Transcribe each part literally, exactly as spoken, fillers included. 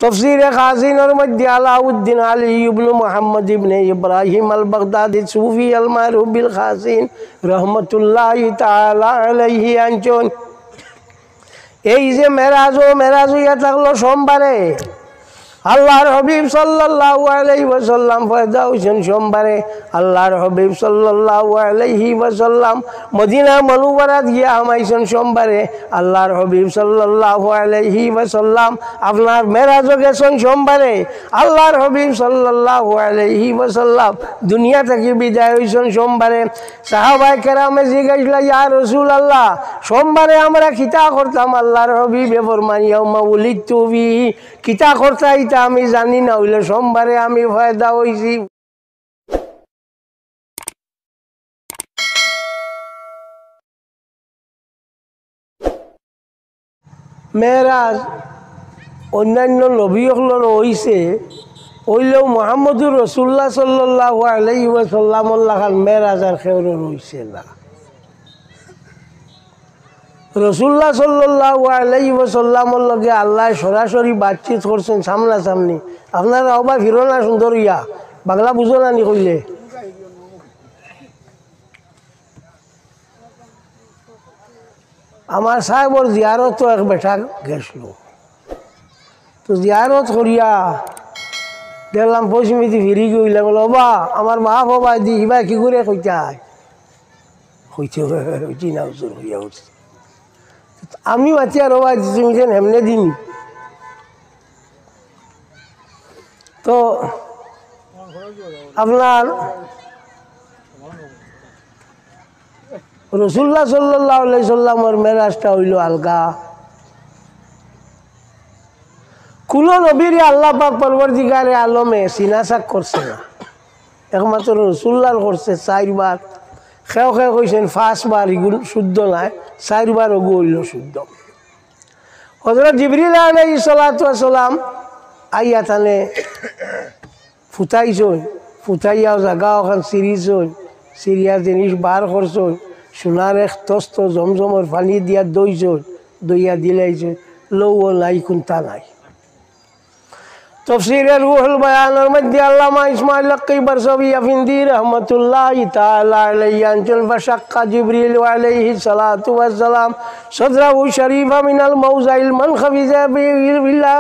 তফসিরে খাজিনর মধ্যে আলাউদ্দিন আলী ইবনু মুহাম্মদ ইবনে ইব্রাহিম আল বাগদাদি সুফি আল মারুফ বিল খাজিন রহমতুল্লাহি তাআলা আলাইহি আনছইন, এই যে মেরাজ, ও মেরাজ অইয়া থাকলো সোমবারে। আল্লাহর হাবিব সাল্লাল্লাহু আলাইহি ওয়াসাল্লাম পয়দা অইছইন সোমবারে। আল্লাহর হাবিব সাল্লাল্লাহু আলাইহি ওয়াসাল্লাম মদিনা মুনাওয়ারাত গিয়া হামাইছইন সোমবারে। আল্লাহর হাবিব সাল্লাল্লাহু আলাইহি ওয়াসাল্লাম আপনার মেরাজও গেছইন সোমবারে। আল্লাহর হাবিব সাল্লাল্লাহু আলাইহি ওয়াসাল্লাম দুনিয়া থাকি বিদায় অইছইন সোমবারে। সাহাবায়ে কেরামে জিজ্ঞাসা করলা, "ইয়া রাসূলুল্লাহ, সোমবারে আমরা কিতা করতাম?" আল্লাহর হাবিবে ফরমাইন, "ইয়াউমা উলিদতু ফিহি।" কিতা করতা ইতা আমি জানি না, অইলে সোমবারে আমি পয়দা অইছি। মেরাজ অন্যান্য নবী অকলর অইছে, অইলেও মুহাম্মদুর রাসূলুল্লাহ সাল্লাল্লাহু আলাইহি ওয়াসাল্লামর লাখান মেরাজ আর কেউরর অইছে না। রাসূলুল্লাহ সাল্লাল্লাহু আলাইহি ওয়াসাল্লামর লগে আল্লায় সরাসরি বাতচিত করছইন সামনাসামনি। আপনারা অবা ফিরো না সুন্দর অইয়া, বাংলা বুঝো না নি কইলে? আমার সাহেবর জিয়ারতো এক বেটা গেছলো। তো জিয়ারত করিয়া দেখলাম পশ্চিমেদি ফিরি গিয়া কইলা, "ওবা, আমার মাফ অবা দি, ইবায় কিগুরে কইতায়?" কইতে, "কইছি না হুজুর, কইয়া উঠছি।" আমি মাতিয়ার, "ওবা দি, তুমি যেন হেমনে দিনি।" তো আপনার রাসূলুল্লাহ সাল্লাল্লাহু আলাইহি সাল্লামর মেরাজটা অইলো আলগা। কুনু নবীরে আল্লাহ পাক পরওয়ারদিগারে আলমে সিনাসাক করছে না, একমাত্র রাসূলুল্লাহর করছে চাইরবার। কেউ কেউ কইছইন পাঁচবার, ইগুন শুদ্ধ নায়, চাইরবার অগু অইলো শুদ্ধ। হযরত জিবরিল আলাইহিস সালাতু ওয়াস সালাম আইয়া তানে ফুটাইছইন, ফুটাইয়া জাগা অখান ছিরিছইন, ছিরিয়া জিনিস বার করছইন, সোনার এক তস্ত জমজমর পানি দিয়া ধইছইন, ধইয়া দিলাইছইন, লউও নাই, কুন্তা নাই। তফসিরে রুহুল বয়ানর মধ্যে আল্লামা ইসমাইল হক্কি বরসবি আফিন্দি রহমতুল্লাহি তাআলা আলাইহি আনছইন, فشق جبريل عليه الصلاة والسلام صدره الشريف من الموضع المنخفض إلى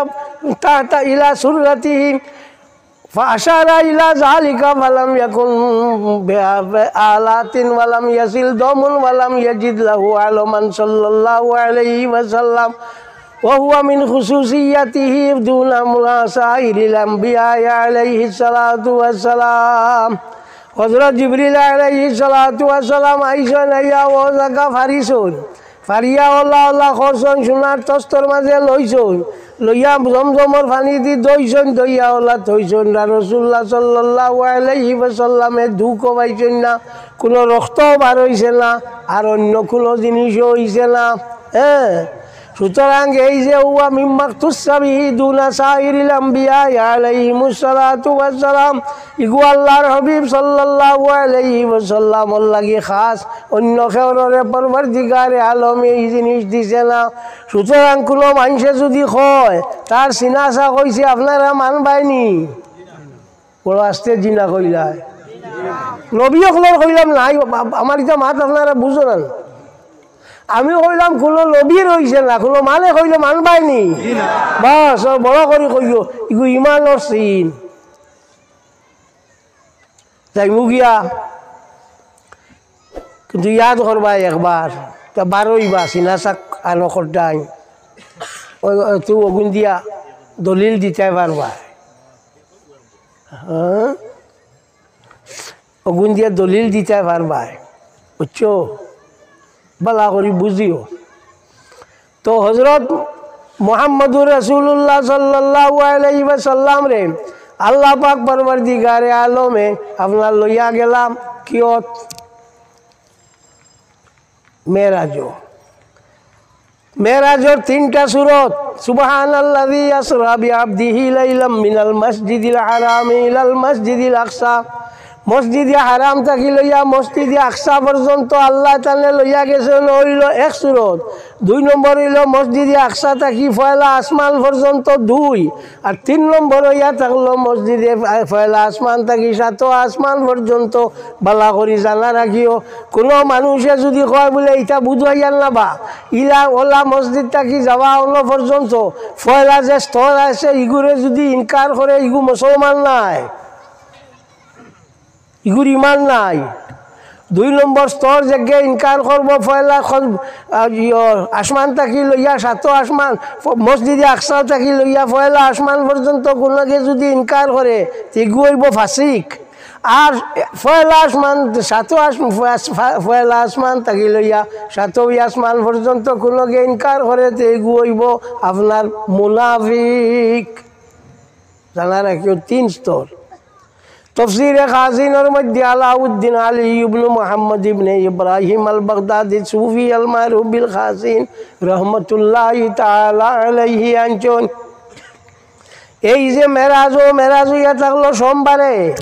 تحت إلى سرته فأشار إلى ذلك فلم يكن بآلة ولم يصل دم ولم يجد له علما صلى الله عليه وسلم وهو من خصوصيته دون سائر الأنبياء عليه الصلاة والسلام. হযরত জিবরিল আলাইহিস সালাতু ওয়াস সালাম আইছইন, আইয়া অউ জাগা ফারিছইন। ফারিয়া অলা অলা করছইন, সোনার তস্তর মাঝে লইছইন, লইয়া জমজমর পানিদি ধইছইন, ধইয়া অলা থইছইন। আর রাসূলুল্লাহ সাল্লাল্লাহু আলাইহি ওয়াসাল্লামে দুখও পাইছইন না, কুনু রক্তও বার অইছে না, আর অইন্য কুনু জিনিসও অইছে না। হ্যাঁ, সুতরাং এই যে هو مما اختص به دون سائر الأنبياء عليهم الصلاة والسلام, ইগু আল্লাহর হাবিব সাল্লাল্লাহু আলাইহি ওয়াসাল্লামর লাগি খাস, অইন্য কেউররে পরওয়ারদিগারে আলমে ই জিনিস দিছে না। সুতরাং কুনু মানষে যুদি কয় তার সিনাসাক অইছে, আপনারা মানবায়নি? বড় আস্তে জি না কইলায়। নবী অকলর কইলাম নাই, আ-, আমার ইতা মাত আপনারা বুঝো না। আমি কইলাম কুনু নবীর অইছে না, কুনু মালে কইলে মানবায়নি? বাস, বড় করি কইও, ইগু ইমানর চিন। যাইমু গিয়া, কিন্তু ইয়াদ করবায় একবার, তা বারইবা, সিনাসাক আনো করতাই। ওই, ওই, তুই অগুন দিয়া দলিল দিতায় পারবায়। হ্যাঁ? অগুন দিয়া দলিল দিতায় পারবায়। বুঝছো? ভালা করি বুঝিও। তো হযরত মুহাম্মদুর রাসূলুল্লাহ সাল্লাল্লাহু আলাইহি ওয়াসাল্লামরে আল্লাহ পাক পরওয়ারদিগারে আলমে আপনার লইয়া গেলা কিয়ত? মেরাজো। মেরাজর তিনটা সুরত, سبحان الذي أسرى بعبده ليلا من المسجد الحرام إلى المسجد الأقصى মসজিদে হারাম থাকি লইয়া মসজিদে আকসা পর্যন্ত আল্লাহ তাআলা লইয়া গেছইন, অইলো এক সুরত। দুই নম্বর অইলো মসজিদে আকসা থাকি পয়লা আসমান পর্যন্ত দুই। আর তিন নম্বর অইয়া থাকলো মসজিদে পয়লা আসমান থাকি সাত আসমান পর্যন্ত। বালা করি জানা রাখিও, কুনু মানুষে যুদি কয় বুলে, "ইতা বুঝাইয়ার না বা, ইলা অলা মসজিদ থাকি যাওয়া অনো পর্যন্ত পয়লা যে স্তর আছে, ইগুরে যুদি ইনকার করে, ইগু মুসলমান নায়।" ইগুর ইমান নাই। দুই নম্বর স্তর যেগে ইনকার করবো, পয়লা খ-, আ, ইয়ো, আসমান থাকি লইয়া সাত আসমান, ফ-, মসজিদে আকসা থাকি লইয়া পয়লা আসমান পর্যন্ত কুনুগে যুদি ইনকার করে, তে ইগু অইবো ফাসিক। আর পয়লা আসমান, সাত আস-, ফ-, ফ-, পয়লা আসমান থাকি লইয়া সাত আসমান পর্যন্ত কুনুগে ইনকার করে, তে ইগু অইবো আপনার মুনাফিক। জানা রাখিও, তিন স্তর। তফসিরে খাজিনর মধ্যে আলাউদ্দিন আলী ইবনু মুহাম্মদ ইবনে ইব্রাহিম আল বাগদাদি সুফি আল মারুফ বিল খাজিন রহমতুল্লাহি তাআলা আলাইহি আনছইন, এই যে মেরাজ, অউ মেরাজ অইয়া থাকলো সোমবারে।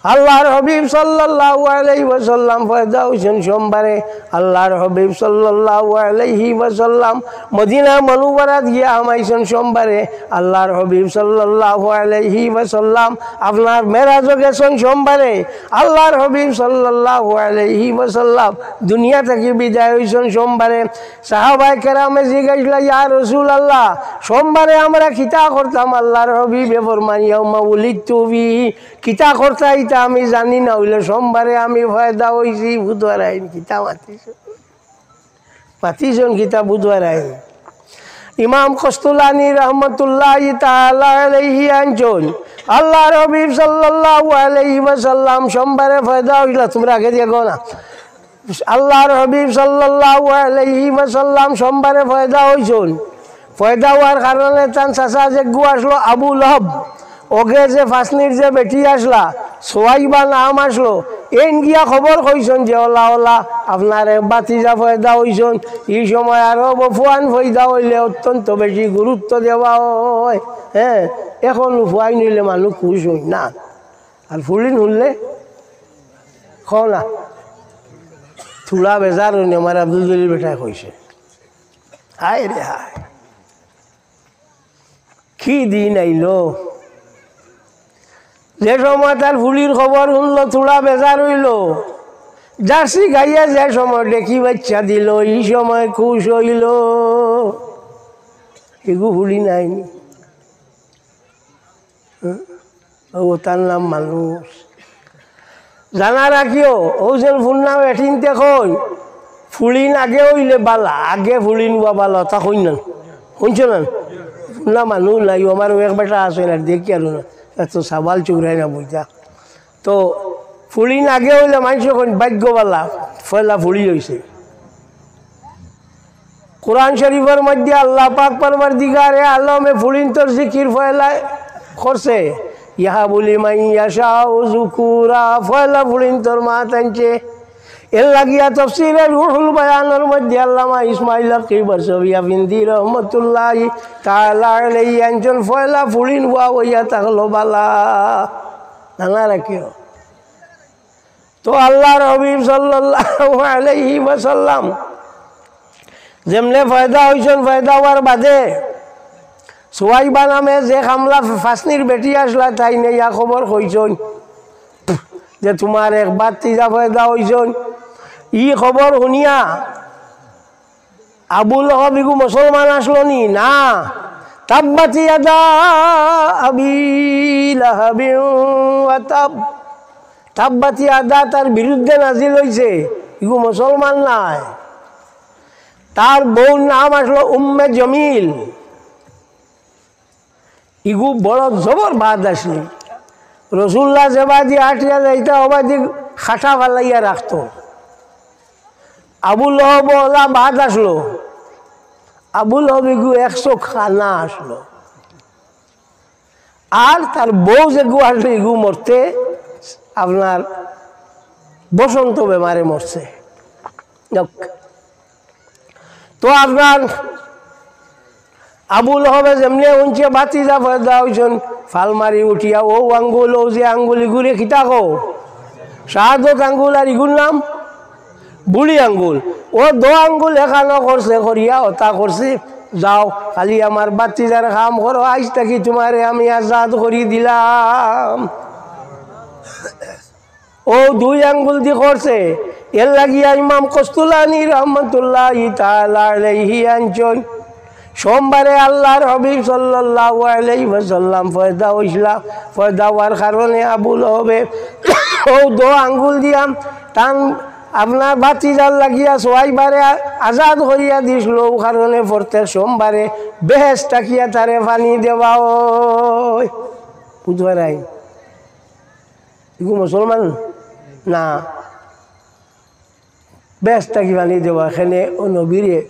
আল্লাহর হাবিব সাল্লাল্লাহু আলাইহি ওয়াসাল্লাম পয়দা অইছইন সোমবারে। আল্লাহর হাবিব সাল্লাল্লাহু আলাইহি ওয়াসাল্লাম মদিনা মুনাওয়ারাত গিয়া হামাইছইন সোমবারে। আল্লাহর হাবিব সাল্লাল্লাহু আলাইহি ওয়াসাল্লাম আপনার মেরাজো গেছইন সোমবারে। আল্লাহর হাবিব সাল্লাল্লাহু আলাইহি ওয়াসাল্লাম দুনিয়া থাকি বিদায় অইছইন সোমবারে। সাহাবায়ে কেরামে জিগাইলা, "ইয়া রাসূলুল্লাহ, সোমবারে আমরা কিতা করতাম?" আল্লাহর হাবিবে ফরমাইন, "ইয়াউমা উলিদতু ফিহি।" কিতা করতা ইতা আমি জানি না, অইলে সোমবারে আমি পয়দা অইছি, বুধবার আইন কিতা মাতিছইন? মাতিছইন কিতা বুধবার আইন? ইমাম কস্তুলানী রহমতুল্লাহি তাআলা আলাইহি আনছইন, আল্লাহর হাবিব সাল্লাল্লাহু আলাইহি ওয়াসাল্লাম সোমবারে পয়দা অইলা, তুমরা আগে দিয়া গো না। আল্লাহর হাবিব সাল্লাল্লাহু আলাইহি ওয়াসাল্লাম সোমবারে পয়দা অইছইন। পয়দা অওয়ার কারণে তান চাচা যেগু আছলো আবু লহব, অগে যে ফাসনির যে বেটি আছলা, সোয়াইবা নাম আছলো, এইন গিয়া খবর কইছইন যে, "অলা, অলা, আপনার এক ভাতিজা পয়দা অইছইন।" ই সময় আরবো ফুয়াইন পয়দা অইলে অত্যন্ত বেশি গুরুত্ব দেওয়া অয়। হ্যাঁ, অখন ফুয়াইন অইলে মানুষ খুশ অইন না। আর ফুড়িন হুনলে, কও না, থুড়া বেজার অইন, আমার আব্দুল জলিল বেটায় কইছে। হায় রে হায়। কি দিন আইলো, যে সময় তার ফুড়ির খবর হুনলো, থুড়া বেজার অইলো। জার্সি গাইয়ে যে সময় ডেকি বাইচ্চা দিলো, ই সময় খুশ অইলো। ইগু ফুড়ি নায়নি। হ্যাঁ? অউ তার নাম মানুষ। জানা রাখিও, অউ যেন ফুন্না বেটিন্তে কইন, ফুড়িন আগে অইলে বালা, আগে ফুড়িন অওয়া বালা, তা কইন না? হুনছো না? ফুন্না মানুষ নাই, আমার এক বেটা আছে না, দেখি আর না, এত সাবাল চুরাই না বুঝা। তো ফুড়িন আগে অইলে মানষে কইন ভাগ্য বালা, পয়লা ফুড়ি অইছে। কোরআন শরীফর মধ্যে আল্লাহ পাক পরওয়ারদিগারে আলমে ফুড়িন্তর জিকির পয়লা করছে, "ইয়াহাবু লিমান ইয়াশাউ যুকুরা", পয়লা ফুড়িন্তর মাত আনছে। এর লাগিয়া তফসিরে রুহুল বয়ানর মধ্যে আল্লামা ইসমাইল হকি বরসবি আফিন্দি রহমতুল্লাহি তাআলা আলাইহি আনছইন, পয়লা ফুড়িন অওয়া অইয়া থাকলো বালা। জানা রাখিও। তো আল্লাহর হাবিব সাল্লাল্লাহু আলাইহি ওয়াসাল্লাম যেমনে পয়দা অইছইন, পয়দা অওয়ার বাদে সুয়াইবা নামে যে কামলা ফাসনির বেটি আছলা, তাইন আইয়া খবর কইছইন যে, "তুমার এক ভাতিজা পয়দা অইছইন।" ই খবর হুনিয়া আবু লহব ইগু মুসলমান আছলো নি? না। তাব্বাত ইয়াদা আবি লাহাবিন ওয়া তাব। তাব্বাত ইয়াদা তার বিরুদ্ধে নাজিল অইছে, ইগু মুসলমান নায়। তার বউর নাম আছলো উম্মে জমিল। ইগু বড় জবর বাদ আছলি। রসুল্লাহ যেবাদি আটিয়া যাইতা, অবাদি খাটা ফালাইয়া রাখতো। আবু লহব অলা বাদ আছলো। আবু লহব ইগু এক চোখ কানা আছলো। আর তার বউ যেগু আছলো, ইগু মরতে আপনার বসন্ত বেমারে মরছে। যাউক। তো আপনার আবু লহবে যেমনে হুনছে ভাতিজা পয়দা অইছইন, ফাল মারি উঠিয়া অউ আঙ্গুল, অউ যে আঙ্গুল ইগুরে কিতা কও? শাহাদত আঙ্গুল আর ইগুর নাম বুড়ি আঙ্গুল। ও দো আঙ্গুল এখানো করছে, করিয়া ওটা করছে, "যাও, খালি আমার বাতিজার কাম করো, আইজ থাকি তুমারে আমি আজাদ করি দিলাম।" ও দুই আঙ্গুল দি করছে। এর লাগিয়া ইমাম কস্তুলানি রহমতুল্লাহি তাআলা আলাইহি আনছইন, সোমবারে আল্লাহর হাবিব সাল্লাল্লাহু আলাইহি ওয়াসাল্লাম পয়দা অইছলা। পয়দা অওয়ার কারণে আবু লহবে ও দো আঙ্গুল দিয়া তান আপনার বাতিজার লাগিয়া সোয়াইবারে আ-, আজাদ করিয়া দিছলো। ও কারণে প্রত্যেক সোমবারে বেহেশত থাকিয়া তারে পানি দেওয়া অয়। বুঝবার নাই? ইগু মুসলমান না। বেহেশত থাকি পানি দেওয়া, এখানে ও নবীরে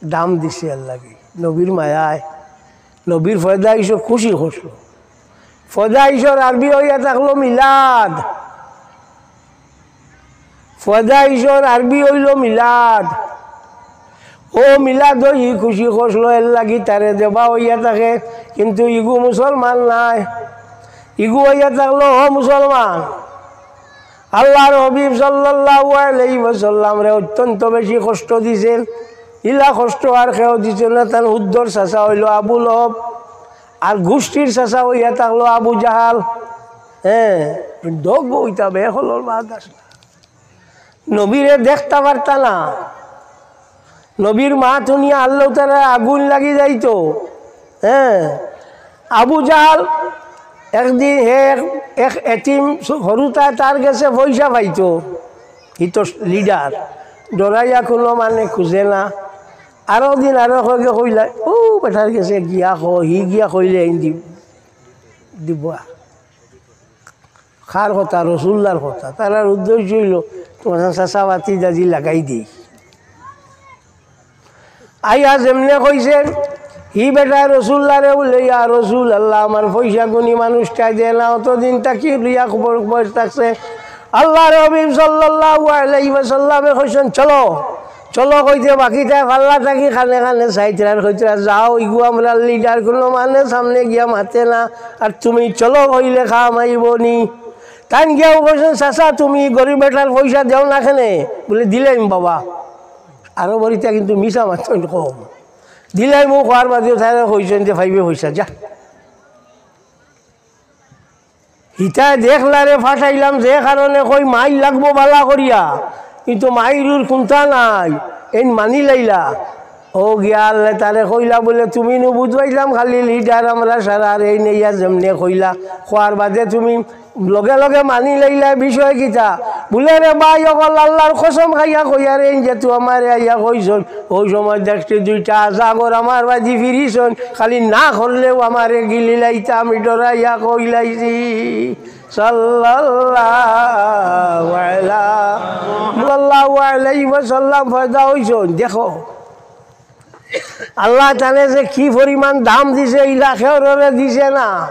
দাম দিছে আল্লাহ কি। নবীর মায়ায়, নবীর পয়দাইশো খুশি করছলো। পয়দাইশর আরবি অইয়া থাকলো মিলাদ। পয়দাইশর আরবি অইলো মিলাদ। ও মিলাদ অই খুশি করছলো, এর লাগি তারে দেওয়া অইয়া থাকে। কিন্তু ইগু মুসলমান নায়, ইগু অইয়া থাকলো ও মুসলমান। আল্লাহর হাবিব সাল্লাল্লাহু আলাইহি ওয়াসাল্লামরে অত্যন্ত বেশি কষ্ট দিছে। ইলা কষ্ট আর কেউ দিছে না। তান হুদ্দর চাচা অইলো আবু লহব, আর গুষ্টির চাচা অইয়া থাকলো আবু জাহাল। হ্যাঁ, ডগ অইতা বেহলর বাদ আছে। নবীরে দেখতা পারতা না। নবীর মাত হুনিয়া আল্লাহ তাআলার আগুন লাগি যাইতো। হ্যাঁ, আবু জাহাল একদিন হে এক, এক এতিম হুরুতায় তার গেছে পয়সা পাইতো, হি তো লিডার, ডরাইয়া কুনু মানে খুজে না। আরো দিন আরো কয়গে কইলা, "ও বেটার গেছে গিয়া ক, হি গিয়া কইলে এইন দি-, দিবা।" কার কথা? রসুলুল্লাহর কথা। তারার উদ্দেশ্য অইলো, "তুমার চাচা বাতিজাদি লাগাই দেই।" আইয়া যেমনে কইছে, হি বেটায় রসুলুল্লাহরে বুলে, "ইয়া রাসুলাল্লাহ, আমার পয়সা গুনি মানুষটায় দেয় না, অতদিন থাকি লইয়া খবর বয়স থাকছে।" আল্লাহর হাবিব সাল্লাল্লাহু আলাইহি ওয়াসাল্লামে কইছইন, "চলো।" চলো কইতে বাকিতায় পাল্লা থাকি কানে কানে চাইতরা আর কইতরা, "যাও, ইগু আমরার লিডার, কুনু মানে সামনে গিয়া মাতে না, আর তুমি চলো কইলে কাম আইবো নি।" তাইন গিয়াউ কইছইন, "চাচা, তুমি গরিব বেটার পয়সা দেও না কেনে?" বুলে, "দিলাইমু বাবা।" আরো বড়িতা কিন্তু মিছা মাতছইন কম। "দিলাইমু" কওয়ার বাদেও তাইন কইছইন যে, "পাইবে পয়সা, যা।" হিতায় দেখলারে ফাটাইলাম, যে কারণে কই মাইর লাগবো বালা করিয়া, কিন্তু মাইরর কুন্তা নাই, এইন মানি লাইলা। ও গিয়া আল্লায় তারে কইলা বুলে, "তুমি নু বুঝবাইলাম খালি লিডার আমরা সারা, আর এইন ইয়া যেমনে কইলা, কওয়ার বাদে তুমি লগে লগে মানি লাইলা, বিষয় কিতা?" বুলে, "রে ভাই অকল, আল্লাহর কসম খাইয়া কইয়ার, এইন যেহেতু আমারে আইয়া কইছইন, অউ সময় দেখছি দুইটা আজাগর আমার বায়দি ফিরিছইন, খালি না করলেউ আমারে গিলি লাইতা, আমি ডরাইয়া কইলাইছি।" সাল্লাল্লাহু আলা, সাল্লাল্লাহু আলাইহি ওয়াসাল্লাম পয়দা অইছইন। দেখো, আল্লায় তানে যে কি পরিমাণ দাম দিছে, ইলা কেউরে দিছে না।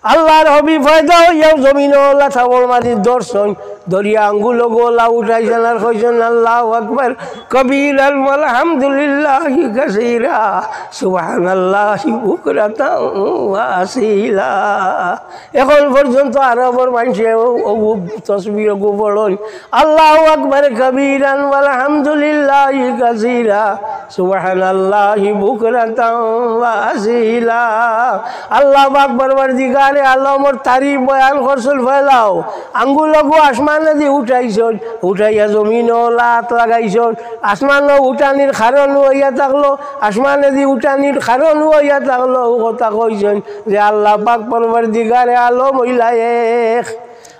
আল্লাহর হাবিব পয়দা অইয়াউ জমিনো লাথা বড় মারি ধরছইন, ধরিয়া আঙ্গুল অগুলা উঠাইছইন আর কইছইন, "আল্লাহু আকবার কবীরান ওয়ালহামদুলিল্লাহি কাসীরা, সুবহানাল্লাহি বুকরাতাও ওয়া আসীলা।" এখন পর্যন্ত আরবর মানষে অউ, অউ তসবিহ অগু পড়ইন, "আল্লাহু আকবার কবীরান ওয়ালহামদুলিল্লাহি কাসীরা, সুবহানাল্লাহি বুকরাতাও ওয়া আসীলা।" আল্লাহ পাক পরওয়ারদিগারে আলমর তারিফ বয়ান করছইন, ফয়লাও আঙ্গুল অগু আসমানেদি উঠাইছইন, উঠাইয়া জমিনো লাত লাগাইছইন। আসমানো উঠানির কারণ অইয়া থাকলো, আসমানেদি উঠানির কারণ অইয়া থাকলো, অউ কথা কইছইন যে আল্লাহ পাক পরওয়ারদিগারে আলম অইলা এক।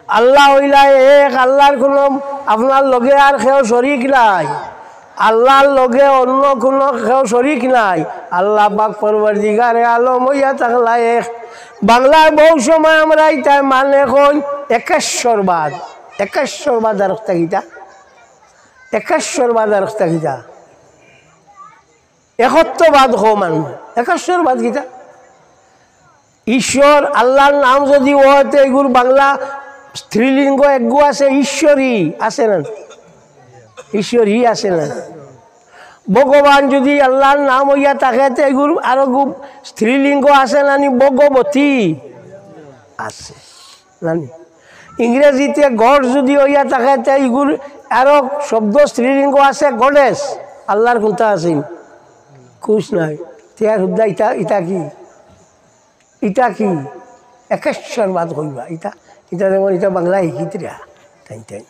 আল্লাহ অইলা এক, আল্লাহর কুনু আপনার লগে আর কেউ শরিক নাই, আল্লাহর লগে অন্য কুনু কেউ শরিক নাই। আল্লাহ পাক পরওয়ারদিগারে আলম অইয়া থাকলা এক। বাংলায় বউ সময় আমরা ইতায় মানে কই একেশ্বরবাদ। একেশ্বরবাদ আর একটা কিতা? একেশ্বরবাদ আর একটা কিতা? একত্ববাদ কও মানুষ। একেশ্বরবাদ কিতা? ঈশ্বর, আল্লাহর নাম যদি অয়, তে ইগুর বাংলা স্ত্রীলিঙ্গ একগু আছে, ঈশ্বরী আছে না? ঈশ্বরী আছে না? ভগবান যদি আল্লাহর নাম অইয়া থাকে, তে ইগুর আরোগু স্ত্রীলিঙ্গ আছে না নি? ভগবতী আছে না নি? ইংরেজিতে গড যদি অইয়া থাকে, তে ইগুর আরো শব্দ স্ত্রীলিঙ্গ আছে, গডেস। আল্লাহর কুনটা আছে? কুছ নাই। তে আর হুদ্দা ইটা, ইটা কি? ইটা কি? একেশ্বরবাদ কইবা। ইটা, ইটা যেমন ইটা বাংলা হিকিতরা। তাই তাই।